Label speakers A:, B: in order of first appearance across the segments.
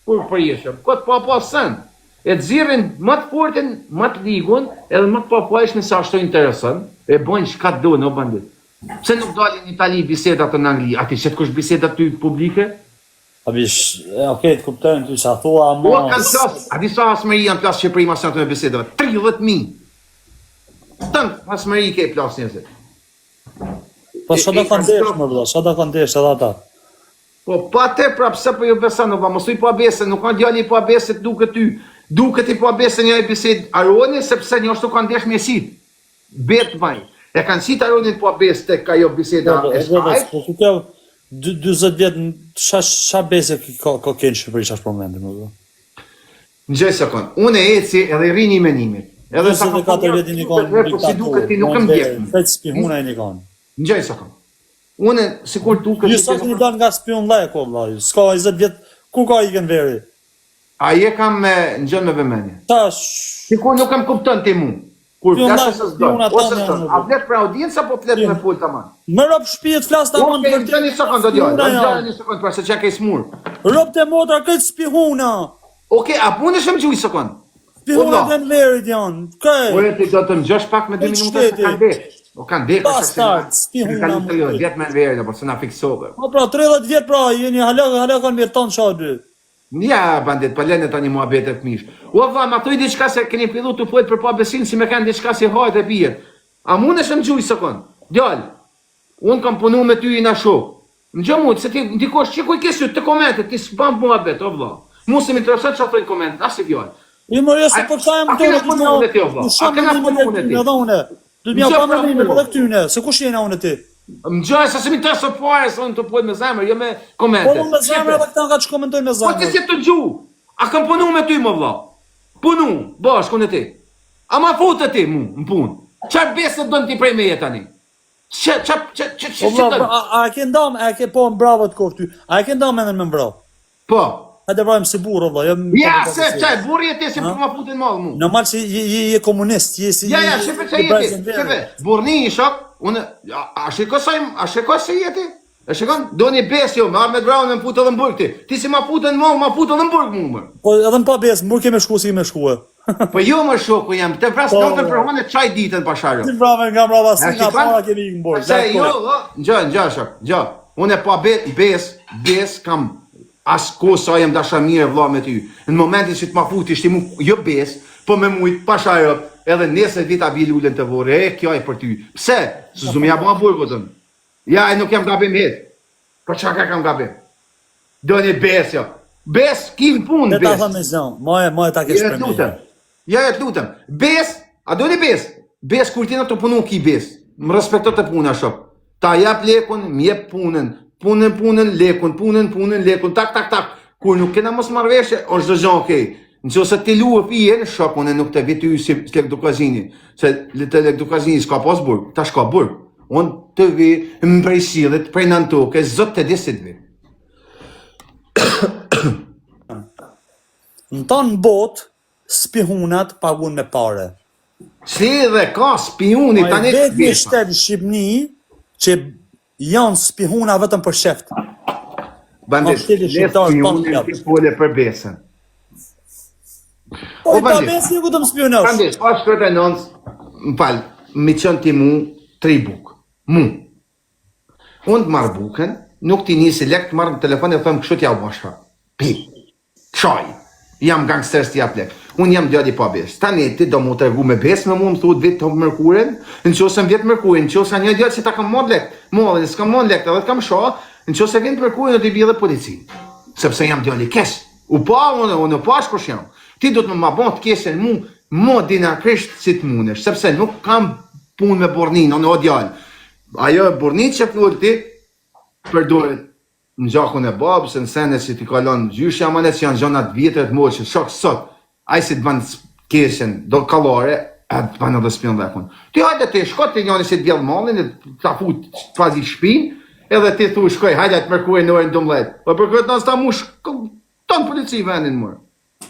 A: Kur prishem, kot pa pa sen. E të zirrin më të fortin, më të ligun, edhe më të pafajshmin se ashtu intereson, e bojnë çka të dojnë, o bandit. Pse nuk dalin në Itali bisedat në Angli? A ti qet kush bisedat ty publike?
B: A bish, e, okej, të kuptojmë ty ça thua,
A: ama... Po kanë plas, a di sa hasmëri janë plas Shqipëri mas atyre bisedave? 30.000. Tën hasmëri ke plas njerëzit.
B: Po sa do kanë desh, më vëlla, sa do kanë desh edhe ata.
A: Po pa te pra pse po ju beson, o mos thuj pa besë, nuk ka djali pa besë të duket ty. Duket i pa besë një bisedë Aroni sepse një ashtu kanë desh me sit. Bet maj. E kanë sit Aronin pa besë tek ajo biseda
B: po, po,
A: e
B: po, shkajt. Po ku kjo 40 vjet ça ça bese ka ka qenë në Shqipëri çfarë po mendon më vëlla.
A: Një sekond. Unë e eci edhe i rrini menimit.
B: Edhe sa 44 vjet jeni kon
A: po si duket ti nuk më ndjek.
B: Vetë spihuna jeni kon.
A: Një sekond. Unë sikur
B: duket Ju sa keni dalë nga spiunllëku vëlla, ju. S'ka 20 vjet ku ka ikën Enveri?
A: A je kam me ngjën me vëmendje.
B: Tash
A: sikur nuk më kupton ti mu. Kur flas ose s'do, ose s'do. A flet për audiencë apo flet me fol
B: tamam? Me rob shpijet flas
A: tamam për ty. Një sekond do djalë, djalë një sekond para se çka ke smur.
B: Rob të motra këtë spihuna.
A: Okej, a mundesh më gjuj sekond?
B: Spihuna të Enverit janë.
A: Kë? Ore ti do të më gjosh pak me 2 minuta se kanë dek. O kanë dek.
B: Bastard, spihuna.
A: Kanë 30 vjet me Enverin apo se na fiksove.
B: Po pra 30 vjet pra jeni hala hala kanë vjeton çfarë
A: Ja, bandit, po lene tani muhabete fëmish. O vlla, ma thuj diçka se keni fillu të fol për pabesin si me kanë diçka si hahet e pijet. A mundesh më gjuj sekond? Djalë, unë kam punu me ty jena shok. Më gjo mu, se ti ndikosh që ku i ke sytë te komentet, ti s'ban muhabet, o vlla. Mu se më intereson çfarë thonë komentet, asnjë fjalë.
B: Jo më jo se po këta jam
A: këtu në punu unë ti o vlla. A kena punu unë ti?
B: Edhe unë. Do të më pa më edhe këtyne, se kush jena unë ti?
A: Më gjoj se s'më intereson fare se unë të poj me zemër, jo me komente.
B: Po me zemër edhe këta nga që komentojnë me zemër.
A: Po ti si të gju? A kam punu me ty më vlla? Punu, bashkë unë ti. A ma fute ti mu në punë? Çfarë besë don ti prej meje tani? Çe çe çe çe
B: çe Po vlla, a, a e ke ndam, a e ke po bravo të koftë ty. A e ke ndam mendjen me m'vra?
A: Po.
B: Hajde vrajmë si burrë vlla,
A: jo. Ja, se çe burri je ti si po ma futen mall
B: mu. Normal si je je je komunist, je si
A: Ja, ja, shefe çe je ti. Shefe, burrni i shok, unë a, a shiko sa a shiko si je ti? E shikon, do një besë jo, me ardhë me të vrau me më fut edhe në burg ti. Ti si ma futën mall, ma fut edhe në burg mu
B: më. Po edhe në pa besë, në burg kemi shku si kemi shku.
A: Po jo më shoku jam, të vras po, natën për hone çaj ditën pa sharë.
B: Ti vrave nga mbrapa si nga para kemi ikë në
A: burg. Se jo, jo, ngjo, ngjo shok, ngjo. Unë pa be, bes, bes kam as ko sa jam dashamirë vlla me ty. Në momentin që të ma futish ti mu, jo bes, po me mujt pa sharë, edhe nesër vita bi lulën të vorë, e kjo e për ty. Pse? Se s'du me ja bo burgut. Ja, e nuk jam gabim hiç. Po çka ka kam gabim? Do një besë, jo. Besë, ki në punë,
B: besë. ta thëmë zë, ma e, ma e ta kesh
A: për me. Ja, ja, të lutem. Besë, a do një besë? Besë, kur t'jena tu punu, ki besë. Më respekto te puna, shok. Ta jap lekun, më jep punën. Punën, punën, lekun, punën, punën, lekun, tak, tak, tak. Kur nuk kena mosmarrëveshje, është çdo gjë okej. Në qoftë se ti luë fijen, shok, unë nuk të vi ty si Lek Dukagjini. Se te Lek Dukagjini s'ka pas burg, tash ka burg. Unë të vi më prej qiellit, prej nëntoke, zot të di si të vi.
B: Në tanë botë, spihunat pagun me pare.
A: Si dhe ka spihuni
B: tani... Ma i vetmi shtet në Shqipni që janë spihuna vetëm për qef.
A: Bandit, le spihunin ti fole për besën.
B: Po i pa besë një ku të më
A: spiunosh. Bandit, pa shkret e nonës, më fal, mi qënë ti mu, tri bukë. Mu. Unë të marrë bukën, nuk t'i nisi lek të marrë në telefon e thëmë kështu t'ja u bashka. Pi. Çaj. Jam gangster s'ti jap lek. Unë jam djalë i pabesë. Tani ti do mu tregu me besë me mu më thu vit të mërkurën, në qoftë se më vjet mërkurën, në qoftë se një djalë që ta kam marrë lek, mua dhe s'kam marrë lek, edhe të kam sha, në qoftë se vjen të mërkurën do t'i bie edhe policinë. Sepse jam djalë i keq. U pa unë, unë u pash kush jam. Ti do të më ma bon të keqen mu, mo dinakrisht si të mundesh, sepse nuk kam punë me burrnin, unë o djalë. Ajo e burrnit që fol ti, përdoret në gjakun e babës, në sene që t'i ka lënë gjyshi amanet që janë gjëra të vjetra të moçme, shok sot, ai si të bën keqen, do kallare, a të bën edhe spiunllëkun. Ti hajde ti shko ti njëri si të vjedh mallin, e ta fut quasi shpinë, edhe ti thu shkoj, hajde të mërkurën në orën 12. Po për këtë nësta mush, ton polici vendin mor.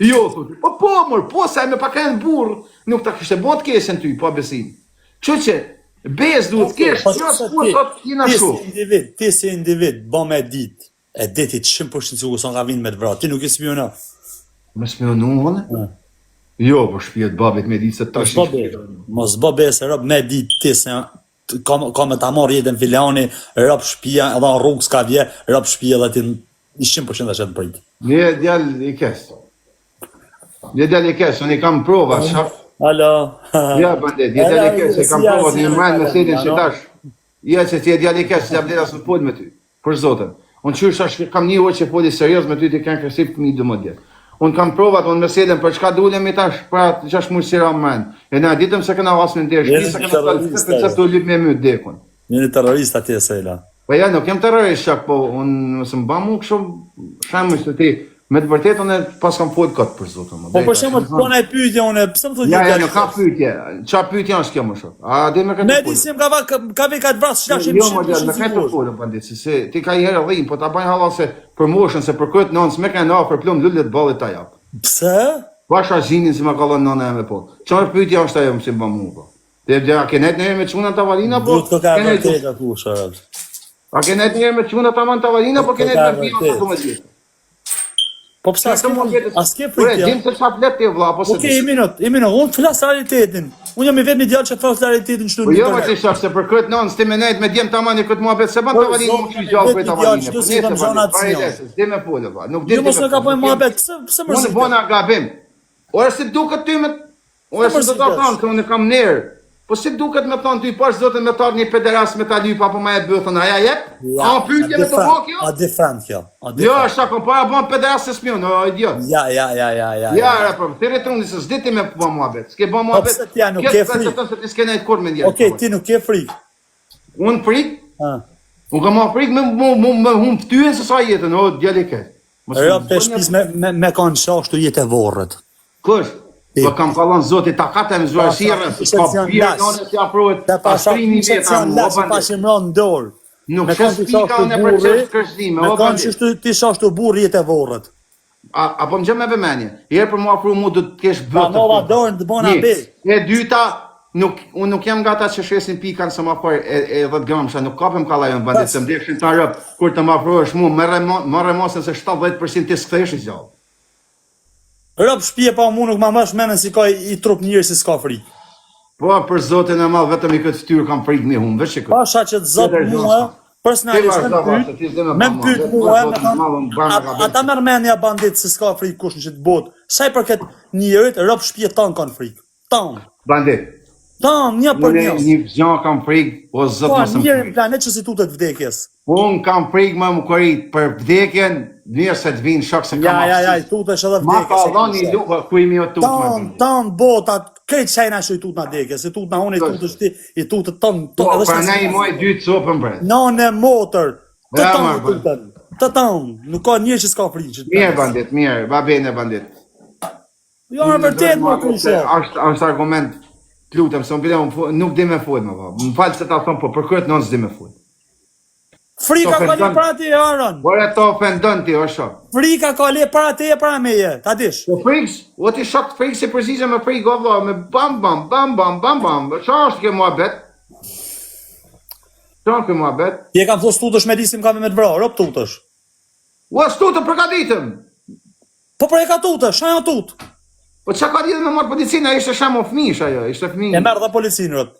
A: Jo, thotë, po po, mor, po sa me pak e burr, nuk ta kishte bo të keqen ty, pa besim. Kështu që besë duhet të kesh,
B: po, jo po thot jena
A: shu.
B: Ti si individ, ti si individ, bë me ditë. E di ti 100% sigur se ka vinë me të vra. Ti nuk i spiuno.
A: Me spionu unë?
B: Mm.
A: Jo, po shpijet babit me ditë se
B: Mos
A: tash
B: bë be, mos bë be se rob me ditë ti se ka ka me ta marrë jetën filani, rob shtëpia, edhe në rrugë s'ka vje, rob shtëpia dhe ti 100% është të prit.
A: Një djalë i keq. Një djalë i keq, unë i kam prova,
B: Po.
A: qa?
B: Alo.
A: Ja, bandet, një djalë i keq, i kam prova, një mrejnë me selin që tash. Ja, që ti e djalë i keq, s'ja vlera së fol me ty. Për zotën. Unë qysh tash kam një orë që foli serioz me ty ti kanë kërsi fëmijë 12 vjet. Unë kam provat, unë meselën për çka dulemi tash, pra 6 muaj si ra mend. E na ditëm se kena vasë në derë,
B: Jeni
A: shtëpi, se kena dalë,
B: terrorist,
A: se
B: ajo.
A: të lyp me myt dekun.
B: Jeni terrorist atje Sela.
A: Po ja, nuk jam terrorist shak, po unë nëse më ba mu kështu shembull se ti me të vërtetë unë pas kam fol kot për zotën. më
B: Po
A: drejt,
B: për shembull,
A: tash,
B: po na e pyetje unë, pse më thotë
A: Ja, ja,
B: djalë
A: nuk ka pyetje. Qa pyetje është kjo më shok? A di me këtë
B: Ne
A: fol?
B: di se më ka va ka ve ka të vrasë tash
A: Jo, më djalë, me këtë folëm bandit, se, se ti ka i herë dhim, po ta bajnë halla se për moshën, se për këtë nënë, s'me kanë afër plum lullet ballit ta jap.
B: Pse?
A: Bash azhinin si ma ka dhënë nëna eme po. Çfarë pyetje është ajo më si bën mua po? Ti e a ke net njëherë me çuna tavolina po?
B: Duhet të ka
A: Ke net-
B: vërtet aty shërët.
A: A ke net njëherë me çuna taman tavolina po ke net
B: Ka
A: me fëmijë
B: vërtet.
A: apo me gjithë?
B: Po pse as ke frikë? As ke
A: Ore,
B: frikë? ja?
A: dim se çfarë flet ti vlla, po se.
B: Okej, okay, minut, i minut, unë flas realitetin. Unë jam i vetmi djalë që flas realitetin çdo
A: Po jo, më ti shoh se për këtë nënë s'ti me nejt me djem taman i këtë muhabet se ban
B: Po,
A: tavolinë
B: zot,
A: më kështu gjallë
B: jam i
A: për
B: vetmi
A: tavolinë.
B: djalë, çdo si kam zona të sjell.
A: S'di me folë valla. Nuk di.
B: Jo mos
A: ti
B: më
A: me
B: ka
A: folë,
B: bëj
A: nuk
B: muhabet, pse pse
A: jam- Unë
B: mërzitet?
A: bona gabim. Ore si duket ty me Ore si do ta
B: mërzitesh?
A: them se unë kam ner. Po si duket me thon ty pash zotën me tarë një pederast me ta lyp apo ma e bythën, a ja jep?
B: Ja,
A: A pyetje me të
B: different,
A: bë kjo?
B: A different kjo. A
A: Jo,
B: different.
A: është ako para bën pederast se s'mjon, o idiot.
B: Ja, ja, ja, ja, ja.
A: Ja, ra, po, thirre trundi se s'di ti me bë muhabet. S'ke bë muhabet.
B: Po pse ti ja nuk
A: Kjo
B: ke
A: s'ka
B: frikë?
A: të thënë se ti s'ke nejt kurrë me ndjerë.
B: Okej, ti nuk ke frikë.
A: Unë frikë,
B: Ha.
A: Unë kam marrë frikë me mu mu me humb fytyrën se sa jetën, o djalë i keq. Mos
B: Rob të shtëpisë me me me kanë shashtu jetë e vorret.
A: Kush?
B: Ti.
A: Po kam kallon zoti takat e më zuar sirrës,
B: Ishe
A: ka
B: të janë
A: birë
B: las.
A: nonës si afrohet,
B: Te pasha
A: pastrimi
B: ishe të
A: vjetra
B: janë
A: mu, o
B: las,
A: bandit.
B: pashe mron në dorë.
A: Nuk
B: Me
A: shë
B: kanë ti
A: spika
B: shashtu
A: unë për
B: burri,
A: çështë kërcënime,
B: me
A: o
B: kanë
A: bandit.
B: qështu ti shashtu burri jetë e vorret.
A: A, a po më gjë me vëmendje. Herë për mu afru mu do të kesh
B: Pa
A: bëtë.
B: nova dorën të bona
A: Një.
B: be.
A: E dyta, nuk unë nuk jam nga ata që shesin pikan se më afroj e, e 10 gramsha, nuk kapem kallajon bandit, se më dekshin ta rëp. Kur të më afrohesh mu, merre mo- merre mosën se 70% ti s'kthehesh i gjallë.
B: Rob shtëpie pa mu nuk ma mash mendën si ka i, i trup njëri si s'ka frikë.
A: Po, për zotin e madh, vetëm i këtë fytyrë kam frikë me humb, veç e këtë.
B: Pasha që të zot
A: Tjetër gjë
B: mua,
A: s'ka.
B: personalisht
A: Ti
B: me
A: vazhdo,
B: më pyet,
A: vazhdo, ti s'di me
B: me
A: pa
B: më
A: mua,
B: pyet
A: vetë
B: mua,
A: për
B: me
A: zotin e madh, unë
B: thon,
A: ban me
B: a-
A: gabim.
B: ata merr mendja bandit se s'ka frikë kush në këtë botë. Sa i përket njerit, rob shtëpie tan kanë frikë. Tan.
A: Bandit,
B: Tan, një për
A: unë
B: një.
A: një gjë kam frikë, o zot
B: Po,
A: mos më
B: njeri në
A: frikë.
B: planet që si tutet vdekjes.
A: Unë kam frikë më më korit për vdekjen, mirë se të vinë shok se kam
B: Ja, ja, ja, i
A: aftësi.
B: tutesh edhe
A: Ma
B: vdekjes.
A: ka
B: e
A: dhënë
B: kishe.
A: një lukë, ku imi o tutë më
B: Tan,
A: bandit.
B: tan bota, krejt shajna që i tut na vdekjes, i tut na unë, i tutesh ti, i tutet tan,
A: Po,
B: tan, edhe
A: pra ne i
B: shtë-
A: moj dy copën bre.
B: Nënë motër, të
A: Ja,
B: tan
A: marr,
B: i tuten, të tan, nuk ka njeri që s'ka frikë. që të
A: Mirë
B: planet.
A: bandit, mirë, va bene bandit.
B: Jo, në vërtet më
A: Se
B: kusho.
A: Është është argument, të lutem, se unë bile, unë fo- nuk di me fol më valla. Më fal se ta them, po për këtë non s'di me fol.
B: Frika
A: To
B: ka le
A: ofendon.
B: para teje, Aron.
A: Ore të ofendon ti, o shok.
B: Frika ka le para teje, para meje, ta dish.
A: Po friks, o ti shok të friks se përgjigje me frikë o vlla, me bam bam bam bam bam bam. Qa është kjo muhabet? Qa është kjo muhabet?
B: Ti e kam thosë tutesh me disim kam me të vra, rob tutesh.
A: Ua s'tu të përgatitëm.
B: Po për e ka tutesh, shaja tut.
A: Po çka ka lidhje me marr policinë? Ai ishte shembull fëmijësh ajo, ishte fëmijë.
B: E merr dhe policinë rob.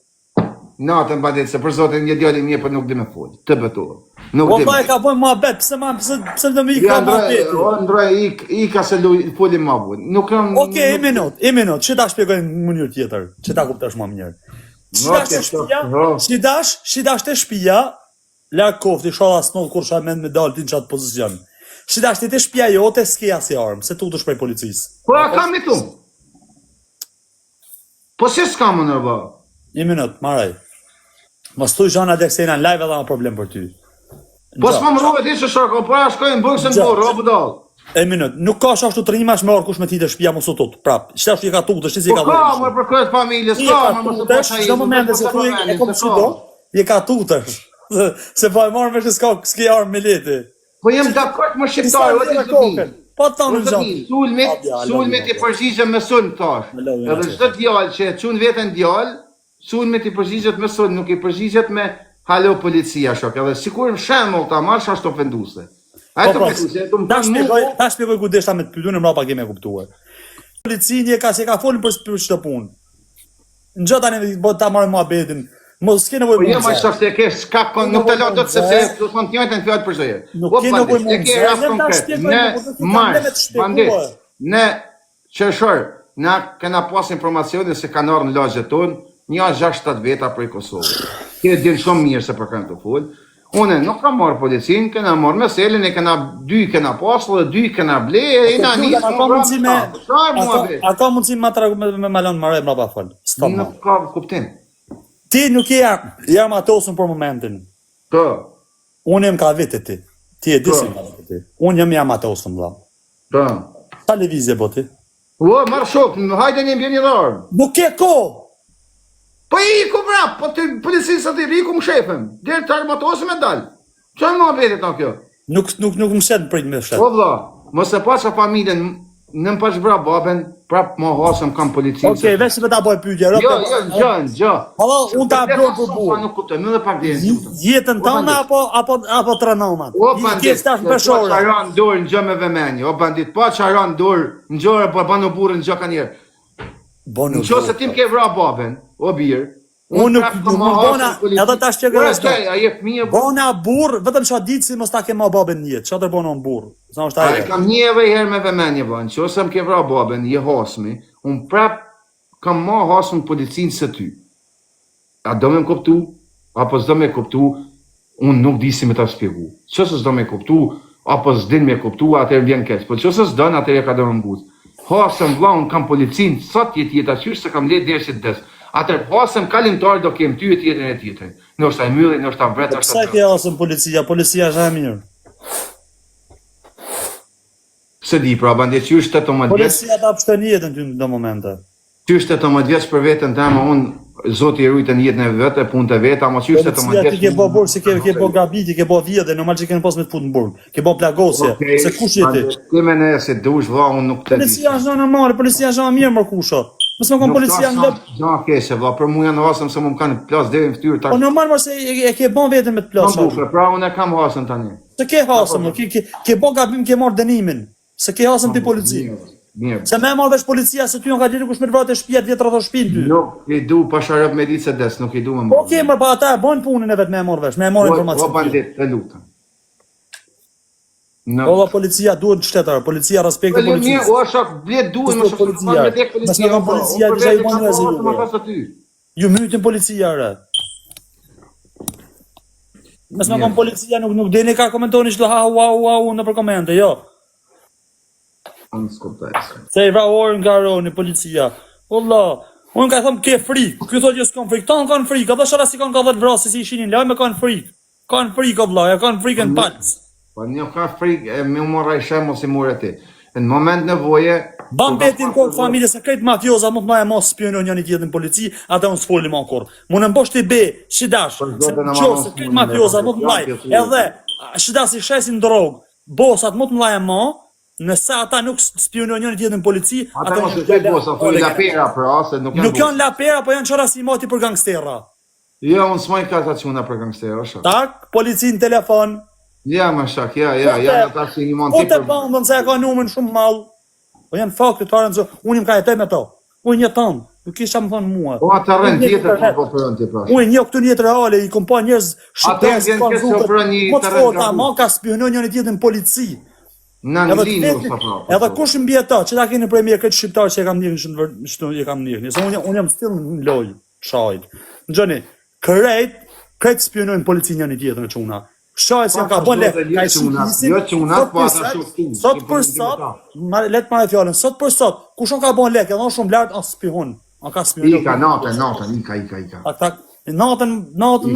A: Natën bandit, se për zotin një djalë i mirë, po nuk di me fol. Të betohem. Nuk
B: Po
A: di.
B: pa e ka bën muhabet, pse ma pse pse do më i
A: Ja,
B: ka
A: ndroj,
B: muhabeti.
A: o ndroj ik, ika se luj, folim ma vonë. Nuk kam
B: Okej, i minut, i minut, që ta shpjegoj në mënyrë tjetër, që ta kuptosh më mirë. Si
A: No,
B: dash te
A: ti,
B: shtëpia,
A: no.
B: si dash, si dash te shtëpia, larg kofti, inshallah s'ndodh kur sha mend me dal ti në çat pozicion. Si dash ti te shtëpia jote, s'ke asnjë armë, se tutesh prej policisë.
A: Po a kam i tu? Po si s'kam unë valla?
B: Një minut, maraj. Mos thuj Zhana Aleksena në live edhe ma problem për ty.
A: Po
B: Gja.
A: s'ma më rrohet ti se shok, po ja shkoj në burg se në
B: Gja.
A: burr, o budall.
B: E minut, nuk ka ashtu trimash me orë kush me ti te shtëpia mos u tut. Prap, çfarë ashtu i ka tutesh, ti si
A: Po
B: ka
A: ka
B: dhënë.
A: më për këtë familje,
B: Ti
A: s'ka
B: e ka
A: më mos e
B: tutesh,
A: pasha
B: çdo moment se thuj e kom si do, je ka tutesh. Se, se po e marr vesh se s'ka s'ke armë me leti.
A: Po jem dakord me
B: Ti sa
A: shqiptarë, o ti
B: e
A: zotni.
B: kokën. Po të thonë
A: O zotni,
B: gjë.
A: Sulmit,
B: Pa, djalë,
A: sulmit i
B: djalë.
A: përgjigjem me sulm thash.
B: Lodhin
A: Edhe
B: atë.
A: çdo djalë që e çun veten djalë, sulmit i përgjigjet me sulm, nuk i përgjigjet me halo policia shok. Edhe sikur në shembull ta marrsh është ofenduese. A
B: Po
A: të
B: pra,
A: më se të më
B: ta
A: thënë mu,
B: shpjegoj, ta shpjegoj ku deshta me të pyetun e mbrapa ke me kuptuar. Policinë e ka se ka folën për për çdo punë. Në gjë tani po ta marrim muhabetin. Mos ke nevojë
A: Po jo,
B: mu
A: më
B: nxjerr.
A: shoh se ke s'ka kon, nuk të lë dot sepse do të thonë të njëjtën fjalë për çdo herë.
B: Nuk
A: Po
B: ke
A: bandit,
B: nevojë mu
A: e ke
B: nxjerr,
A: rast
B: lem ta
A: konkret.
B: shpjegoj,
A: Në
B: po do të kam
A: mars,
B: lem të shpjeguar.
A: bandit, në qershor, na kena pas informacione se kanë ardhur në lagjet tonë, një 6-7 veta prej Kosovës. Ti e din shumë mirë se për kanë të fol. Unë nuk kam marrë policin, kena marrë meselën, e kena dy kena pas dhe dy kena ble, e na
B: Lutem,
A: nis
B: a ka mundësi me
A: Çfarë
B: a ka,
A: muhabet?
B: a ka mundësi ma tregu me, me ma lënë marrë mbrapa fol. Stop.
A: Nuk ka kuptim.
B: Ti nuk je i armatosur për momentin.
A: Po,
B: Unë jam ka vite ti. Ti e di
A: Po.
B: se ka vite ti. Unë jam i armatosur vëlla.
A: po.
B: Sa lëvizje po ti?
A: Ua, marr shok, hajde një mbjeni dhorë.
B: Nuk ke kohë.
A: Po i ku vrap, po ty policisë aty riku më shefem. Deri të armatosem e dal. Çfarë muhabetit na kjo?
B: Nuk nuk nuk më shet prit me shet.
A: Po vlla, mos e pasha familjen, në më pash vra babën, prap më hasëm kam policinë.
B: Okej, veç se ta bëj pyetje,
A: Jo, jo, gjë, gjë.
B: Valla, unë ta blon për burr.
A: Nuk kuptoj, më edhe pak deri.
B: Jetën tënde apo apo apo trenomat?
A: O
B: Ti
A: bandit,
B: ke tash në
A: po
B: peshore.
A: qaran dorë në gjë me vëmendje. O bandit, pa qaran dorë në gjë, po banu burrin në gjë ka njerë.
B: Bonu.
A: Në qoftë se ti më ke vra babën, o bir,
B: Unë nuk-
A: prap
B: nuk
A: kam
B: më
A: hasëm
B: bona,
A: policinë.
B: edhe tash që
A: Ore,
B: kërës
A: qaj, A je fëmijë?
B: Bona burr, vetëm çfarë ditë si mos ta ke më babën në jetë. Çfarë të bonon burr? Sa është
A: A e
B: ajo?
A: kam një edhe herë me vëmendje vënë, që ose më ke vra babën, je hasmi, unë prap kam ma hasëm policin se ty. A do me më kuptu, apo s'do me kuptu, unë nuk di si me ta shpjegu. Që se s'do me kuptu, apo s'din me kuptu, atëherë vjen keq. Po që se s'don, atëherë ka do me nguc. Hasëm vlla, unë kam policin, sot jetë jeta qysh se kam le deri si të des. Atëherë hasëm kalimtar do kem ty e tjetrin e tjetrin. Ndoshta e mbylli, ndoshta vret, ndoshta
B: Pse ke hasën policia? Policia është e mirë.
A: Se di, pra, bandit, qysh 18 vjeç,
B: Policia ta pshton jetën ty në do momente.
A: Qysh 18 vjeç për veten teme, unë Zoti i rujtë në jetën e vet e punët e veta, ama qysh 18
B: Policia
A: vjeç.
B: ti ke bë burg, si ke ke bë gabit, ke bë vjedhje, normal që kanë pas me të fut në burg. Ke bë plagosje,
A: Okej,
B: se kush je ti?
A: Ti më ne se dush vlla, unë nuk të di.
B: Policia është normale, policia është e mirë më kusho. Mos më kon policia në lëp.
A: Jo, keqe vlla, për mua janë hasëm se më kanë plas deri në fytyrë
B: Po
A: tash.
B: normal mos e, e, e ke bën veten me të
A: Kam
B: plas.
A: bukë, pra unë e kam hasëm tani.
B: Se ke hasëm, ke ke ke bë gabim, ke marr dënimin. Se ke hasëm ti polici.
A: Mirë, Mirë.
B: Se më e marr vesh policia se ty janë ka gjetur kush më të vratë shtëpia të vjetra të shtëpinë ty.
A: Nuk i du pasharëp me ditë se des, nuk i du më.
B: Po okay, më pa ata e bën punën e vet me e marr vesh, me e marr
A: O
B: informacion.
A: bandit, të lutem. Në
B: Olla policia duhet në shtetar, policia respekti
A: Po mirë,
B: policisë.
A: o shok, ble duhet më
B: Kush
A: shok,
B: policia?
A: me dek
B: Mos
A: policia.
B: na kanë policia,
A: unë për
B: kisha i
A: vete
B: bën
A: kam
B: njerëz
A: hasëm,
B: ju.
A: ma pas aty.
B: Ju mytin policia re. Mos më kon policia nuk nuk dini ka komentoni çdo ha ua ua ua nëpër komente, jo.
A: Unë s'kuptoj.
B: Se i vra orën nga roni policia. Valla, unë ka thënë ke frikë. Ky thotë jo s'kam frikë. Tan kanë frikë, ata shara si kanë ka dhënë vrasje si ishin në lajme kanë frikë. Kanë frikë o vlla, ja kanë frikën palc.
A: Po një ka frikë e me u morra i shembull si more ti. Në moment nevoje,
B: Ban betin kokë familje se krejt mafioza mund të ma e mos spionojnë njëri tjetrin në polici, ata unë s'folim më kurrë. Mund e mbosh ti be, shidash,
A: Për
B: se
A: zotin e
B: në
A: ma
B: qoftë
A: mos
B: se krejt
A: mund e
B: mafioza
A: mos
B: mund të mlaj,
A: jam pjesë.
B: edhe a, shidash i shesin drogë, bosat mund të mlaj e ma, nëse ata nuk spionojnë njëri tjetrin në polici,
A: ata mos e
B: janë
A: thuj bosa, thuj lapera pra, se nuk janë.
B: Nuk janë lapera, po janë qëra si mati për gangstera.
A: Jo, unë s'maj ka ata çuna për gangster, o shok.
B: Tak, polici në telefon.
A: Ja, më shok, ja, ja,
B: Fute-
A: janë ata që një mund
B: Po të bandën se e ka numrin shumë mall. Po janë fakte të arën, unë jam ka jetoj me to. Unë jeton, nuk kisha më thonë mua.
A: Po ata rën
B: Unë
A: tjetër
B: internet.
A: po po përën ti pra.
B: Unë njoh këtu në jetë reale, i kom pa njerëz
A: Ata
B: si
A: janë
B: kanë
A: keq që
B: zhukët,
A: ofron një
B: Më të
A: terren
B: forta,
A: gabu.
B: ma ka spionojnë njëri tjetrin në polici.
A: Në
B: Edhe
A: Angli
B: të
A: ndoshta pra.
B: Edhe kush mbi ato, që ta keni premier këtë shqiptar që e kam ndjekur në vër- çto e kam ndjekur. Se unë unë jam still në lojë, shajt. Ngjoni, krejt, krejt spionojnë policinë njëri tjetrin çuna. Shajt se
A: Pa,
B: ka
A: ka
B: bën le,
A: zot e
B: ka
A: jo çuna,
B: shikisin,
A: jo çuna,
B: sot
A: po
B: për
A: ata
B: sot,
A: shoh tu,
B: Sot
A: që
B: për
A: punin
B: sot,
A: me ta.
B: ma, le të marrë fjalën, sot për sot, kush on ka bën lek, edhe on shumë lart, on spihon. On ka spionuar.
A: Ika natën, natën, ika, ika, ika.
B: Tak tak, natën, natën, natën.